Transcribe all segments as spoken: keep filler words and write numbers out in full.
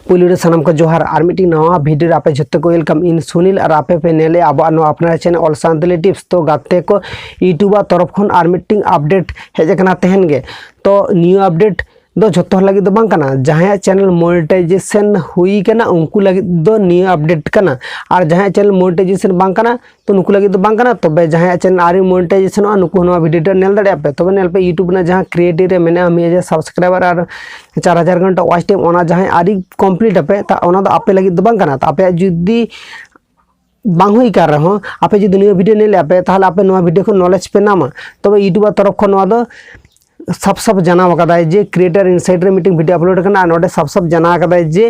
ᱯᱩᱭᱞᱩ ᱨᱮ ᱥᱟᱱᱟᱢ ᱠᱚ ᱡᱚᱦᱟᱨ, ᱟᱨ ᱢᱤᱫᱴᱤᱡ ᱱᱟᱣᱟ ᱵᱷᱤᱰᱤᱭᱳ ᱨᱮ ᱟᱯᱮ ᱡᱷᱚᱛᱚ ᱠᱚ welcome᱾ ᱤᱧ ᱥᱩᱱᱤᱞ ᱟᱨ ᱟᱯᱮ ᱯᱮ ᱧᱮᱞᱮᱜᱼᱟ ᱟᱵᱚᱣᱟᱜ ᱱᱚᱣᱟ ᱟᱯᱱᱟᱨ ᱪᱮᱱᱮᱞ ᱚᱞ ᱥᱟᱱᱛᱟᱲᱤ ᱴᱤᱯᱥ᱾ ᱛᱚ ᱜᱟᱛᱮ ᱠᱚ, YouTube ᱟᱜ ᱛᱚᱨᱚᱯ ᱠᱷᱚᱱ ᱟᱨ ᱢᱤᱫᱴᱤᱡ ᱟᱯᱰᱮᱴ ᱦᱮᱡ ᱟᱠᱟᱱᱟ ᱛᱮᱦᱮᱧ ᱜᱮ᱾ ᱛᱚ ᱱᱤᱭᱟᱹ ᱟᱯᱰᱮᱴ ᱫᱚ ᱡᱷᱚᱛᱚ ᱦᱚᱲ ᱞᱟᱹᱜᱤᱫ ᱫᱚ ᱵᱟᱝ ᱠᱟᱱᱟ᱾ ᱡᱟᱦᱟᱸᱭᱟᱜ ᱪᱮᱱᱮᱞ ᱢᱚᱱᱤᱴᱟᱭᱡᱮᱥᱚᱱ ᱦᱩᱭ ᱠᱟᱱᱟ ᱩᱱᱠᱩ ᱞᱟᱹᱜᱤᱫ ᱫᱚ ᱱᱤᱭᱟᱹ ᱟᱯᱰᱮᱴ ᱠᱟᱱᱟ, ᱟᱨ ᱡᱟᱦᱟᱸᱭᱟᱜ ᱪᱮᱱᱮᱞ ᱢᱚᱱᱤᱴᱟᱭᱡᱮᱥᱚᱱ ᱵᱟᱝ ᱠᱟᱱᱟ ᱛᱚ ᱱᱩᱠᱩ ᱞᱟᱹᱜᱤᱫ ᱫᱚ ᱵᱟᱝ ᱠᱟᱱᱟ᱾ ᱛᱚᱵᱮ ᱡᱟᱦᱟᱸᱭᱟᱜ ᱪᱮᱱᱮᱞ ᱟᱹᱣᱨᱤ ᱢᱚᱱᱤᱴᱟᱭᱡᱮᱥᱚᱱᱚᱜᱼᱟ ᱱᱩᱠᱩ ᱦᱚᱸ ᱱᱚᱣᱟ ᱵᱷᱤᱰᱤᱭᱳ ᱴᱟ ᱧᱮᱞ ᱫᱟᱲᱮᱭᱟᱜᱼᱟ ᱯᱮ᱾ ᱛᱚᱵᱮ ᱧᱮᱞ ᱯᱮ, YouTube ᱨᱮᱱᱟᱜ ᱡᱟᱦᱟᱸ ᱠᱨᱤᱭᱮᱴᱤᱵᱷ ᱨᱮ ᱢᱮᱱᱟᱜᱼᱟ ᱢᱤᱫ ᱦᱟᱡᱟᱨ ᱥᱟᱵᱥᱠᱨᱟᱭᱵᱟᱨ ᱟᱨ ᱪᱟᱨ ᱦᱟᱡᱟᱨ ᱜᱷᱚᱱᱴᱟ ᱣᱟᱪ ᱴᱟᱭᱤᱢ, ᱚᱱᱟ ᱡᱟᱦᱟᱸᱭ ᱟᱹᱣᱨᱤ ᱠᱚᱢᱯᱞᱤᱴ ᱟᱯᱮ, ᱛᱟ ᱚᱱᱟ ᱫᱚ ᱟᱯᱮ ᱞᱟᱹᱜᱤᱫ ᱫᱚ ᱵᱟᱝ ᱠᱟᱱᱟ᱾ ᱛᱟ ᱟᱯᱮᱭᱟᱜ ᱡᱩᱫᱤ ᱵᱟᱝ ᱦᱩᱭ ᱠᱟᱱ ᱨᱮᱦᱚᱸ, ᱟᱯᱮ ᱡᱩᱫᱤ ᱱᱤᱭᱟᱹ ᱵᱷᱤᱰᱤᱭᱳ ᱧᱮᱞ ᱟᱯᱮ, ᱛᱟᱦᱚᱞᱮ ᱟᱯᱮ ᱱᱚᱣᱟ ᱵᱷᱤᱰᱤᱭᱳ ᱠᱷᱚᱱ ᱱᱚᱞᱮᱡᱽ ᱯᱮ ᱧᱟᱢᱟ᱾ ᱛᱚᱵᱮ YouTube ᱟᱜ ᱛᱚᱨᱚᱯ ᱠᱷᱚᱱ ᱱᱚᱣᱟ ᱫᱚ ᱥᱟᱯ ᱥᱟᱯ ᱡᱟᱱᱟᱣ ᱟᱠᱟᱫᱟᱭ ᱡᱮ ᱠᱨᱤᱭᱮᱴᱟᱨ ᱤᱱᱥᱟᱭᱤᱴ ᱨᱮ ᱢᱤᱫᱴᱮᱱ ᱵᱷᱤᱰᱤᱭᱳ ᱟᱯᱞᱳᱰ ᱟᱠᱟᱱᱟ, ᱟᱨ ᱱᱚᱰᱮ ᱥᱟᱯ ᱥᱟᱯ ᱡᱟᱱᱟᱣ ᱟᱠᱟᱫᱟᱭ ᱡᱮ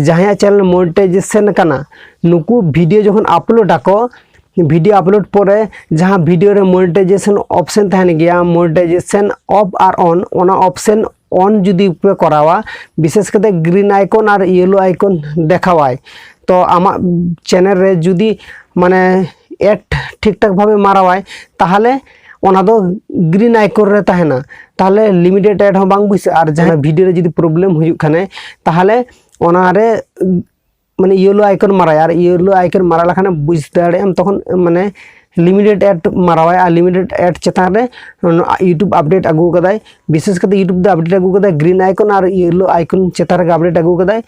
ᱡᱟᱦᱟᱸᱭᱟᱜ ᱪᱮᱱᱮᱞ ᱢᱚᱱᱤᱴᱟᱭᱡᱮᱥᱚᱱ ᱟᱠᱟᱱᱟ, ᱱᱩᱠᱩ ᱵᱷᱤᱰᱤᱭᱳ ᱡᱚᱠᱷᱚᱱ ᱟᱯᱞᱳᱰ ᱟᱠᱚ, ᱵᱷᱤᱰᱤᱭᱳ ᱟᱯᱞᱳᱰ ᱯᱚᱨᱮ ᱡᱟᱦᱟᱸ ᱵᱷᱤᱰᱤᱭᱳ ᱨᱮ ᱢᱚᱱᱤᱴᱟᱭᱡᱮᱥᱚᱱ ᱚᱯᱥᱮᱱ ᱛᱟᱦᱮᱱ ᱜᱮᱭᱟ, ᱢᱚᱱᱤᱴᱟᱭᱡᱮᱥᱚᱱ ᱚᱯᱷ ᱟᱨ ᱚᱱ, ᱚᱱᱟ ᱚᱯᱥᱮᱱ ᱚᱱ ᱡᱩᱫᱤ ᱯᱮ ᱠᱚᱨᱟᱣᱟ, ᱵᱤᱥᱮᱥ ᱠᱟᱛᱮ ᱜᱨᱤᱱ ᱟᱭᱠᱚᱱ ᱟᱨ ᱤᱭᱮᱞᱳ ᱟᱭᱠᱚᱱ ᱫᱮᱠᱷᱟᱣᱟᱭ, ᱛᱚ ᱟᱢᱟᱜ ᱪᱮᱱᱮᱞ ᱨᱮ ᱡᱩᱫᱤ ᱢᱟᱱᱮ ᱮᱰ ᱴᱷᱤᱠ ᱴᱷᱟᱠ ᱵᱷᱟᱵᱮ ᱢᱟᱨᱟᱣᱟᱭ, ᱛᱟᱦᱚᱞᱮ ᱚᱱᱟ ᱫᱚ ᱜᱨᱤᱱ ᱟᱭᱠᱚᱱ ᱨᱮ ᱛᱟᱦᱮᱱᱟ, ᱛᱟᱦᱚᱞᱮ ᱞᱤᱢᱤᱴᱮᱰ ᱮᱰ ᱦᱚᱸ ᱵᱟᱝ ᱵᱩᱡᱷᱟᱹᱜᱼᱟ᱾ ᱟᱨ ᱡᱟᱦᱟᱸ ᱵᱷᱤᱰᱤᱭᱳ ᱨᱮ ᱡᱩᱫᱤ ᱯᱨᱚᱵᱞᱮᱢ ᱦᱩᱭᱩᱜ ᱠᱷᱟᱱᱮ, ᱛᱟᱦᱚᱞᱮ ᱚᱱᱟᱨᱮ ᱢᱟᱱᱮ ᱤᱭᱮᱞᱳ ᱟᱭᱠᱚᱱ ᱢᱟᱨᱟᱭᱟ, ᱟᱨ ᱤᱭᱮᱞᱳ ᱟᱭᱠᱚᱱ ᱢᱟᱨᱟ ᱞᱮᱠᱷᱟᱱᱮ ᱵᱩᱡᱽ ᱫᱟᱲᱮᱭᱟᱜ ᱟᱢ ᱛᱚᱠᱷᱚᱱ ᱢᱟᱱᱮ ᱞᱤᱢᱤᱴᱮᱰ ᱮᱰ ᱢᱟᱨᱟᱣᱟᱭ, ᱟᱨ ᱞᱤᱢᱤᱴᱮᱰ ᱮᱰ ᱪᱮᱛᱟᱱ ᱨᱮ YouTube ᱟᱯᱰᱮᱴ ᱟᱹᱜᱩ ᱟᱠᱟᱫᱟᱭ᱾ ᱵᱤᱥᱮᱥ ᱠᱟᱛᱮ YouTube ᱫᱚ ᱟᱯᱰᱮᱴ ᱟᱹᱜᱩ ᱟᱠᱟᱫᱟᱭ ᱜᱨᱤᱱ ᱟᱭᱠᱚᱱ ᱟᱨ ᱤᱭᱮᱞᱳ ᱟᱭᱠᱚᱱ ᱪᱮᱛᱟᱱ ᱨᱮᱜᱮ ᱟᱯᱰᱮᱴ ᱟᱹᱜᱩ ᱟᱠᱟᱫᱟᱭ᱾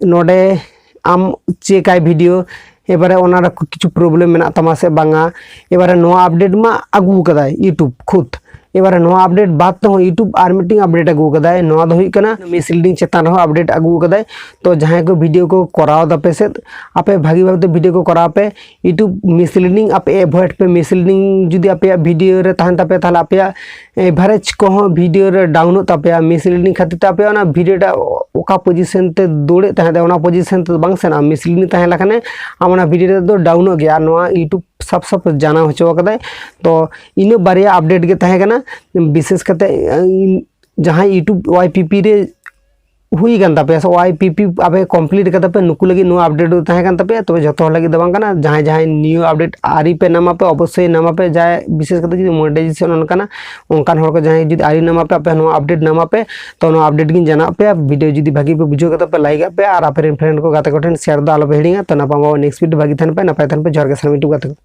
ᱱᱚᱰᱮ ᱟᱢ ᱪᱮᱠᱟᱭ ᱵᱷᱤᱰᱤᱭᱳ, ᱮᱵᱟᱨᱮ ᱚᱱᱟᱨᱮ ᱠᱤᱪᱷᱩ ᱯᱨᱚᱵᱞᱮᱢ ᱢᱮᱱᱟᱜ ᱛᱟᱢᱟ ᱥᱮ ᱵᱟᱝᱟ᱾ ᱮᱵᱟᱨᱮ ᱱᱚᱣᱟ ᱟᱯᱰᱮᱴ ᱢᱟ ᱟᱹᱜᱩ ᱟᱠᱟᱫᱟᱭ YouTube ᱠᱷᱩᱫ, ᱮᱵᱟᱨᱮ ᱱᱚᱣᱟ ᱟᱯᱰᱮᱴ ᱵᱟᱫ ᱛᱮᱦᱚᱸ YouTube ᱟᱨ ᱢᱤᱫᱴᱤᱝ ᱟᱯᱰᱮᱴ ᱟᱹᱜᱩ ᱟᱠᱟᱫᱟᱭ᱾ ᱱᱚᱣᱟ ᱫᱚ ᱦᱩᱭᱩᱜ ᱠᱟᱱᱟ ᱢᱤᱥᱞᱤᱰᱤᱝ ᱪᱮᱛᱟᱱ ᱨᱮᱦᱚᱸ ᱟᱯᱰᱮᱴ ᱟᱹᱜᱩ ᱟᱠᱟᱫᱟᱭ᱾ ᱛᱚ ᱡᱟᱦᱟᱸᱭ ᱠᱚ ᱵᱷᱤᱰᱤᱭᱳ ᱠᱚ ᱠᱚᱨᱟᱣ ᱫᱟᱯᱮ ᱥᱮ ᱟᱯᱮ ᱵᱷᱟᱹᱜᱤ ᱵᱷᱟᱵᱛᱮ ᱵᱷᱤᱰᱤᱭᱳ ᱠᱚ ᱠᱚᱨᱟᱣ ᱯᱮ, YouTube ᱢᱤᱥᱞᱤᱰᱤᱝ ᱟᱯᱮ ᱮᱵᱷᱚᱭᱮᱰ ᱯᱮ᱾ ᱢᱤᱥᱞᱤᱰᱤᱝ ᱡᱩᱫᱤ ᱟᱯᱮᱭᱟᱜ ᱵᱷᱤᱰᱤᱭᱳ ᱨᱮ ᱛᱟᱦᱮᱱ ᱛᱟᱯᱮᱭᱟ, ᱛᱟᱦᱚᱞᱮ ᱟᱯᱮᱭᱟᱜ ᱮᱵᱷᱟᱨᱮᱡᱽ ᱠᱚᱦᱚᱸ ᱵᱷᱤᱰᱤᱭᱳ ᱨᱮ ᱰᱟᱣᱩᱱᱚᱜ ᱛᱟᱯᱮᱭᱟ᱾ ᱢᱤᱥᱞᱤᱰᱤᱝ ᱠᱷᱟᱹᱛᱤᱨ ᱛᱮ ᱟᱯᱮᱭᱟᱜ ᱚᱱᱟ ᱵᱷᱤᱰᱤᱭᱳ ᱴᱟᱜ ᱚᱠᱟ ᱯᱚᱡᱤᱥᱚᱱ ᱛᱮ ᱫᱟᱹᱲᱮᱫ ᱛᱟᱦᱮᱸᱫ, ᱚᱱᱟ ᱯᱚᱡᱤᱥᱚᱱ ᱛᱮ ᱵᱟᱝ ᱥᱮᱱᱚᱜᱼᱟ᱾ ᱢᱤᱥᱞᱤᱰᱤᱝ ᱛᱟᱦᱮᱸ ᱞᱮᱠᱷᱟᱱᱮ ᱟᱢ ᱚᱱᱟ ᱵᱷᱤᱰᱤᱭᱳ ᱨᱮᱫᱚ ᱰᱟᱣᱩᱱᱚᱜ ᱜᱮᱭᱟ᱾ ᱟᱨ ᱱᱚᱣᱟ YouTube ᱥᱟᱯ ᱥᱟᱯ ᱡᱟᱱᱟᱣ ᱦᱚᱪᱚ ᱟᱠᱟᱫᱟᱭ᱾ ᱛᱚ ᱤᱱᱟᱹ ᱵᱟᱨᱭᱟ ᱟᱯᱰᱮᱴ ᱜᱮ ᱛᱟᱦᱮᱸ ᱠᱟᱱᱟ᱾ ᱵᱤᱥᱮᱥ ᱠᱟᱛᱮ ᱡᱟᱦᱟᱸᱭ YouTube ᱳᱣᱟᱭ ᱯᱤ ᱯᱤ ᱨᱮ ᱦᱩᱭ ᱠᱟᱱ ᱛᱟᱯᱮᱭᱟ, ᱥᱮ ᱳᱣᱟᱭ ᱯᱤ ᱯᱤ ᱟᱯᱮ ᱠᱚᱢᱯᱞᱤᱴ ᱠᱟᱫᱟ ᱯᱮ, ᱱᱩᱠᱩ ᱞᱟᱹᱜᱤᱫ ᱱᱚᱣᱟ ᱟᱯᱰᱮᱴ ᱫᱚ ᱛᱟᱦᱮᱸ ᱠᱟᱱ ᱛᱟᱯᱮᱭᱟ᱾ ᱛᱚᱵᱮ ᱡᱚᱛᱚ ᱦᱚᱲ ᱞᱟᱹᱜᱤᱫ ᱫᱚ ᱵᱟᱝ ᱠᱟᱱᱟ᱾ ᱡᱟᱦᱟᱸᱭ ᱡᱟᱦᱟᱸᱭ ᱱᱤᱭᱩ ᱟᱯᱰᱮᱴ ᱟᱹᱣᱨᱤ ᱯᱮ ᱧᱟᱢᱟ ᱯᱮ, ᱚᱵᱚᱥᱥᱳᱭ ᱧᱟᱢᱟ ᱯᱮ᱾ ᱡᱟᱦᱟᱸᱭ ᱵᱤᱥᱮᱥ ᱠᱟᱛᱮ ᱡᱩᱫᱤ ᱢᱚᱱᱮᱴᱟᱭᱡᱮᱥᱚᱱ ᱚᱱᱠᱟᱱᱟ, ᱚᱱᱠᱟᱱ ᱦᱚᱲ ᱠᱚ ᱡᱟᱦᱟᱸᱭ ᱡᱩᱫᱤ ᱟᱹᱣᱨᱤ ᱧᱟᱢᱟ ᱯᱮ, ᱟᱯᱮ ᱱᱚᱣᱟ ᱟᱯᱰᱮᱴ ᱧᱟᱢᱟ ᱯᱮ, ᱛᱚ ᱱᱚᱣᱟ ᱟᱯᱰᱮᱴ ᱜᱤᱧ ᱡᱟᱱᱟᱣ ᱯᱮᱭᱟ᱾ ᱵᱷᱤᱰᱤᱭᱳ ᱡᱩᱫᱤ ᱵᱷᱟᱜᱤ ᱯᱮ ᱵᱩᱡᱷᱟᱹᱣ ᱠᱟᱫᱟ ᱯᱮ, ᱞᱟᱭᱤᱠ ᱟᱜ ᱯᱮ ᱟᱨ ᱟᱯᱮ ᱨᱮᱱ ᱯᱷᱨᱮᱱᱰ ᱠᱚ, ᱜᱟᱛᱮ ᱠᱚᱴᱷᱮᱱ ᱥᱮᱭᱟᱨ ᱫᱚ ᱟᱞᱚ ᱯᱮ ᱦᱤᱲᱤᱧᱟ᱾ ᱛᱚ ᱱᱟᱯᱟᱢ ᱟᱵᱚ ᱱᱮᱠᱥᱴ ᱵᱷᱤᱰᱤᱭᱳ, ᱵᱷᱟᱜᱤ ᱛᱟᱦᱮᱱ ᱯᱮ, ᱱᱟᱯᱟᱭ ᱛᱟᱦᱮᱱ ᱯᱮ᱾ ᱡᱚᱦᱟᱨ ᱜᱮ ᱥᱟᱱᱟᱢ YouTube ᱜᱟᱛᱮ ᱠᱚ᱾